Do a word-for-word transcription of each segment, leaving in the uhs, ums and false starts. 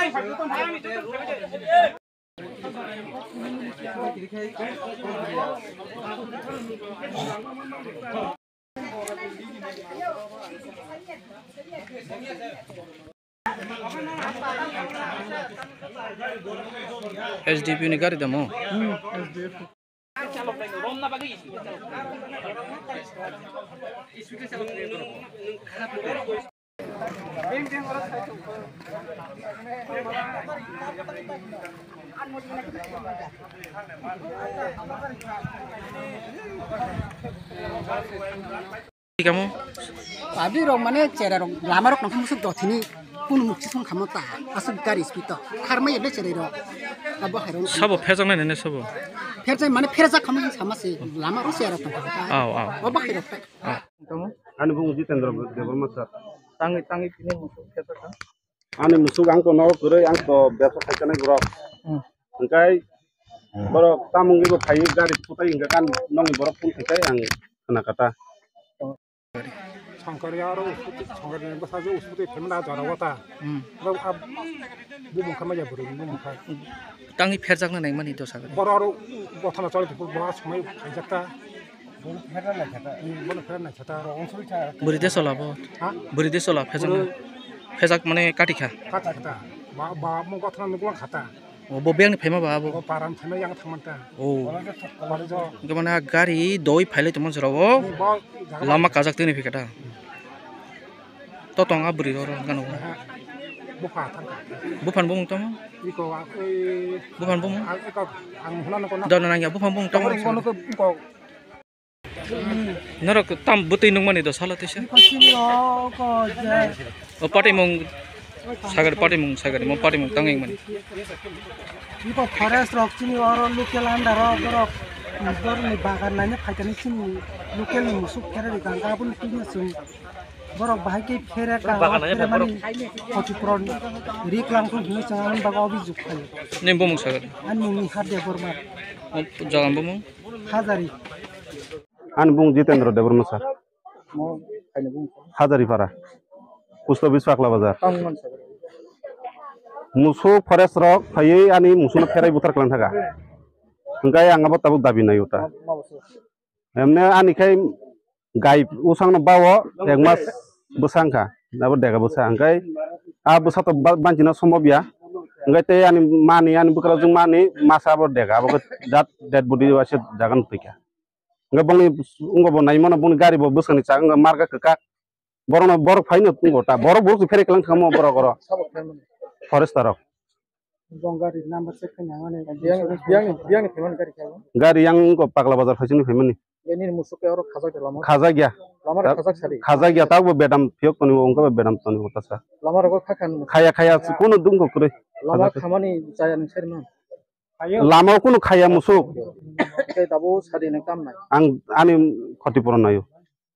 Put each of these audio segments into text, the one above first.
S D P ni gari damo? Kamo? Public rok mane chera rok lama rok nang musuk dothini kunu mukti song khamo ta asuk gari speed to kharmai yadle cherai rok abo hai rok. Sabo phejak nai nene sabo. Phejak mane phejak khamo sama se lama rok chera rok tong kha. Aw, aw. Abo hai rok ta. Aw. Ani bung Jitendra Debbarma sir. Tangi tangi tini musuk phejak kha. Ani musuk ang kono kwrwi, ang to bebsa khaikha nai borok. Hmm. Hwnkhe borok tamungni bo phaiwi gari putai hwnkhe kan nongni borok phone khaikha ang khna kata. Songkari aro uskuti, songkari ni bwsajwk uskuti phaimani ah jora o ta. Hmm. Aro ah bumung kha maya bwrwi ni bumung kha. Tangwi pherjakna naimani dosa gari. Borok aro bothana choli borok somai khaijak ta. Bono phera naikha ta. Bwrwi de sola bo. Ha? Bwrwi de sola phejak. Bwrwi phejak mane kati kha. Kati kha ta. Ba, ba, mo gothana nuklang kha ta. O, bo beng ni phaima ba abo. Bo paran phaima yang thangman ta. O. Bo jo. Hwnkhe mane gari doi phailai tongma jora o. Bo jaga lama kajak tini phika ta. To tong a bwrwi oro gano. Ha. Bupha thang kha. Buphan bumung tamo? Iko, ah, ei, buphan bumung? Ah, iko, ang hwnano kono. Dona nangya buphan bumung tamo? Iko, iko, iko. Norok tam bwtwi nukmani do salo tisa? Iko sini o, ko je. O patimung sagari, patimung sagari, mo patimung tangwi mani. Iko forest rok sini oro local under o borok, borok ni bagan naina phaikani sini local ni musuk khere ri ganga aboni twi sung. Borok bahai khe phere ka, phere mani khoti puron rik langkhu hinwi chwng aboni bagwi obijok khaio. Nini bumung sagari? Ani mung Nihat Debbarma. O jaga bumung? Hajari. Ani bung Jitendra Debbarma sir. Mo kaini bung. Hajari para. Post office Pakla Bazar. Tang man sir. Musuk forest rok phaiwi ani musukno pherai buthar klang thaka. Hwnkhe ang abo tabuk dabi nai uta. Ma, ma bo sir. Emne ani khai gai usangno bao ek mas bwsa wngkha, abo dega bwsa. Hwnkhe a bwsa to ba-, banchina sombobya. Hwnkhe tei ani mani, ani bwkrajwk mani masa abo dega, abo khe jat dead body waisa jaga no twikha. Hwnkhe bongni wngbo bo naimano bongni gari bo bwskangni chak wngkha marga kwkak. Borokno borok phaino tongo ta, borok borok se pherai kwlang thangmo borok oro. Sabo khe mani. Forester rok. Bong gari number check khaina mani. Biyang, biyang, biyang ni phaimani gari khe. Gari yang ko Pakla Bazar phaisini phaimani. Bini musuk khe oro khajak de lama. Khajak ya. Lama rok khajak sadi. Khajak ya, tabo bedam phiyok toni bo, wngkha bedam toni bo tasa. Lama rok khakhan. Khaya, khaya, kuno dungko kwrwi. Lama khajak khe. Khamani chaya ni seri man. Lama kuno khaya musuk. Khe tabo sadi ni kam nai. Ang ani khoti puron nayo.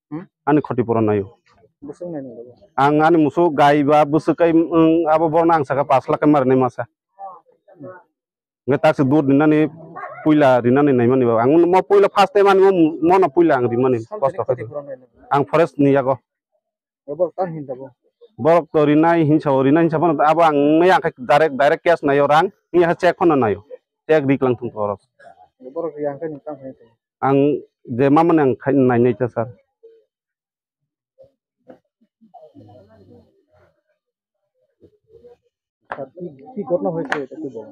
Hmm? Ani khoti puron nayo. Bwswk nai nang. Ang ani musuk gai ba bwswk kai, wng, abo borno ang saka pash lakh kai ma rinai masa. Hwnkhe taksi dud rinani puila rinani naimani ba. Ang mo puila first time ani mo, mono puila ang rimani kosto khai. Ang forest ni yago. Borok to rinai hinsa o, rinai hinsa phano abo ang maya khe direct, direct cash nayo rang, maya khe check phano nayo. Check rik lang thung borok. Borok yang khe nung tang khe. Ang je mamani ang khai nainai ta sir. কি ঘটনা হয়েছে এটা একটু বলো।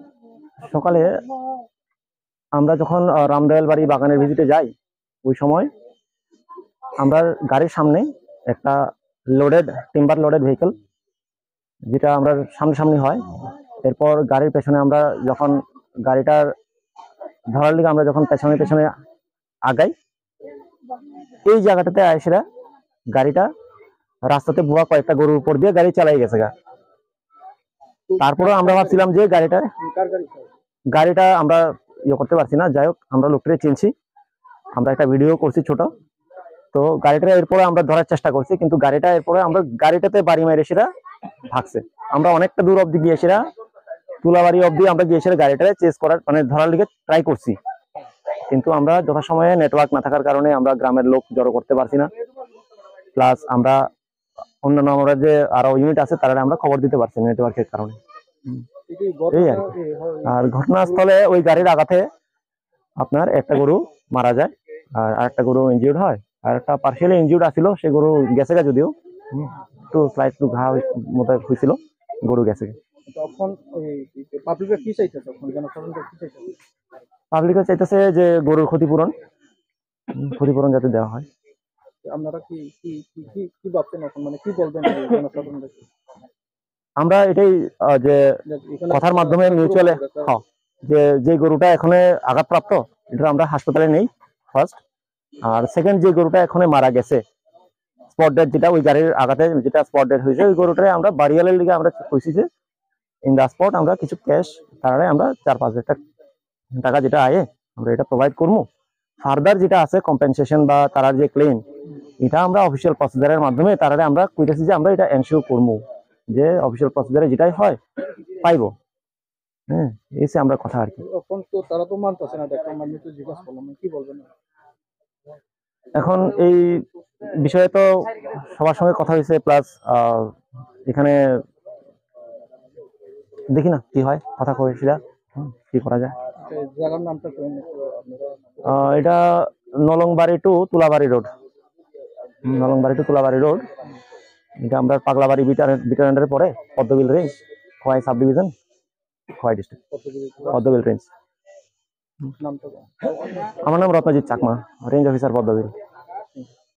সকালে আমরা যখন, আহ, রামদয়াল বাড়ি বাগানের ভিজিটে যাই, ওই সময় আমরা গাড়ির সামনে একটা লোডেড, টিম্বার লোডেড ভেহিকল, যেটা আমরা সামনাসামনি হয়, এরপর গাড়ির পেছনে আমরা যখন গাড়িটার ধরার লিগে আমরা যখন পেছনে পেছনে আগাই, এই জায়গাটাতে আইসেরা গাড়িটা রাস্তাতে ভুয়া কয়েকটা গরুর উপর দিয়ে গাড়ি চালাই গেছে গা। তারপরে আমরা ভাবছিলাম যে গাড়িটা, গাড়িটা আমরা ইয়ে করতে পারছি না। যাই হোক, আমরা লোকটাকে চিনছি, আমরা একটা ভিডিও করছি ছোট। তো গাড়িটা এরপরে আমরা ধরার চেষ্টা করছি, কিন্তু গাড়িটা এরপরে আমরা গাড়িটাতে বাড়ি মেরে সেটা ভাগছে। আমরা অনেকটা দূর অবধি গিয়ে সেটা তুলাবাড়ি অবধি আমরা গিয়ে সেটা গাড়িটাকে চেস করার, মানে, ধরার লিগে ট্রাই করছি, কিন্তু আমরা যথাসময়ে নেটওয়ার্ক না থাকার কারণে আমরা গ্রামের লোক জড়ো করতে পারছি না। প্লাস আমরা অন্যান্য আমরা যে আরো ইউনিট আছে, তারা আমরা খবর দিতে পারছি না নেটওয়ার্কের কারণে। হুম। এই আর কি। আর ঘটনাস্থলে ওই গাড়ির আঘাতে আপনার একটা গরু মারা যায়, আর আরেকটা গরু ইনজিউর্ড হয়, আর একটা পার্শিয়ালি ইনজিউর্ড আছিল, সে গরু গেছে গা যদিও, হুম, একটু স্লাইট একটু ঘা হই-, মতো হয়েছিল, গরু গেছে গা। তখন ওই পাবলিকরা কি চাইতেছে, এখন জনসাধারণরা কি চাইতেছে? পাবলিকরা চাইতেছে যে গরুর ক্ষতিপূরণ, উম, ক্ষতিপূরণ যাতে দেওয়া হয়। আপনারা কি কি কি কি কি ভাবছেন এখন, মানে কি বলবেন এই জনসাধারণদেরকে? আমরা এটাই, আহ, যে যে এখানে কথার মাধ্যমে পুরো মিউচুয়ালে, পুরো হ্যাঁ, যে যে গরুটা এখানে আঘাতপ্রাপ্ত, এটা আমরা হাসপাতালে নেই ফার্স্ট। আর সেকেন্ড, যে গরুটা এখানে মারা গেছে, স্পট ডেড, যেটা ওই গাড়ির আঘাতে যেটা স্পট ডেড হয়েছে, ওই গরুটারে আমরা বারিয়ালের লিগে আমরা কইছি যে ইন দ্য স্পট আমরা কিছু ক্যাশ তারারে আমরা চার পাঁচ হাজার টাকা যেটা আয়ে আমরা এটা প্রোভাইড করবো। ফার্দার যেটা আছে কম্পেনসেশন বা তারার যে ক্লেম, এটা আমরা অফিসিয়াল প্রসিজারের মাধ্যমে তারারে আমরা কইতেছি যে আমরা এটা এনশিওর করবো, যে অফিসিয়াল প্রসিজারে যেটাই হয় পাইবো। হ্যাঁ, এই যে আমরা কথা আর কি। এখন তো তারা তো মানতেছে না, দেখো, আমি তো জিজ্ঞাসা করলাম, কি বলবেন? এখন এই বিষয়ে তো সবার সঙ্গে কথা হয়েছে, প্লাস এখানে দেখি না কি হয়, কথা কই সেটা, হুম, কি করা যায়। আচ্ছা, এই জায়গার নামটা কি? আহ, এটা নলংবাড়ি টু তুলাবাড়ি রোড। হুম, নলংবাড়ি টু তুলাবাড়ি রোড। এটা আমরা পাগলাবাড়ি বিটার বিটার আন্ডারে পড়ে, পদ্মবিল রেঞ্জ, খোয়াই সাব ডিভিশন, খোয়াই ডিস্ট্রিক্ট, পদ্মবিল রেঞ্জ। নামটা কি? আমার নাম রত্নজিৎ চাকমা, রেঞ্জ অফিসার পদ্মবিল।